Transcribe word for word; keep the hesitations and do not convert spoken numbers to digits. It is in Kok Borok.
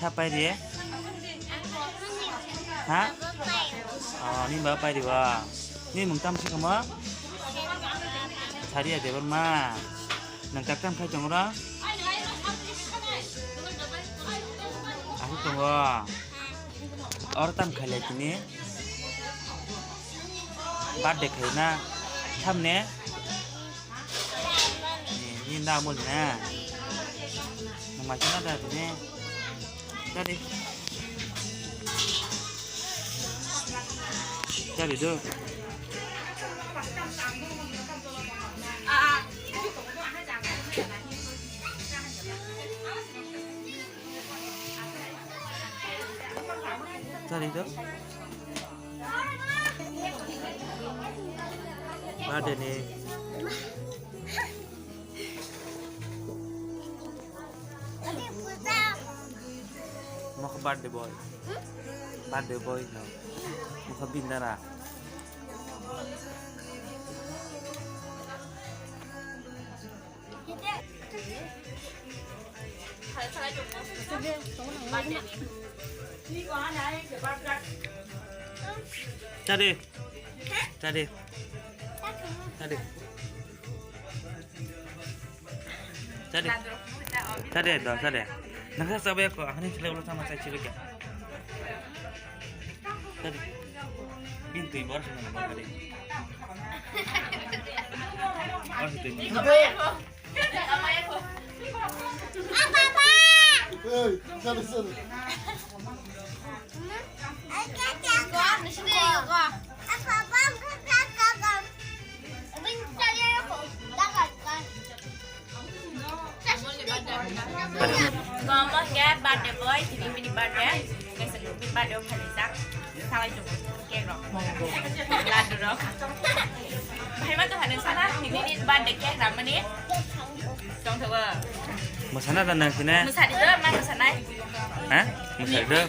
Tha pairi? Ha? Oh, ni ba pairi ba. Ni mung tam si kama? Saria Debbarma. Nang tak tam khai tongo ra? Aku tongo. Or tam khai lai tini. Birthday khai na. Tham ne? Ni, ni na mul na. Nang ma kina da ne. Tadi. Tadi do. Tadi do. Birthday ni. Mokha birthday boy. Birthday boy no. Mokha bindara. Tadi. Tadi. Tadi. Tadi. Tadi do, tadi. Nangsa sabai ko, ahani chile ulo sama chai chile kya. Tadi. Bin tui bor sama bor tadi. Bor tui. Hey, sorry, sorry. Gomo ke birthday boy, tini bini birthday. Kaisa bini birthday o phaijak. Salai tongo cake rok. Laddu rok. Bahai ma tongkha nung sana, tini ni birthday cake ramani. Tongthogo. Mwsana da nang tine? Mwsadi do, ma mwsanai. Ha? Mwsadi do?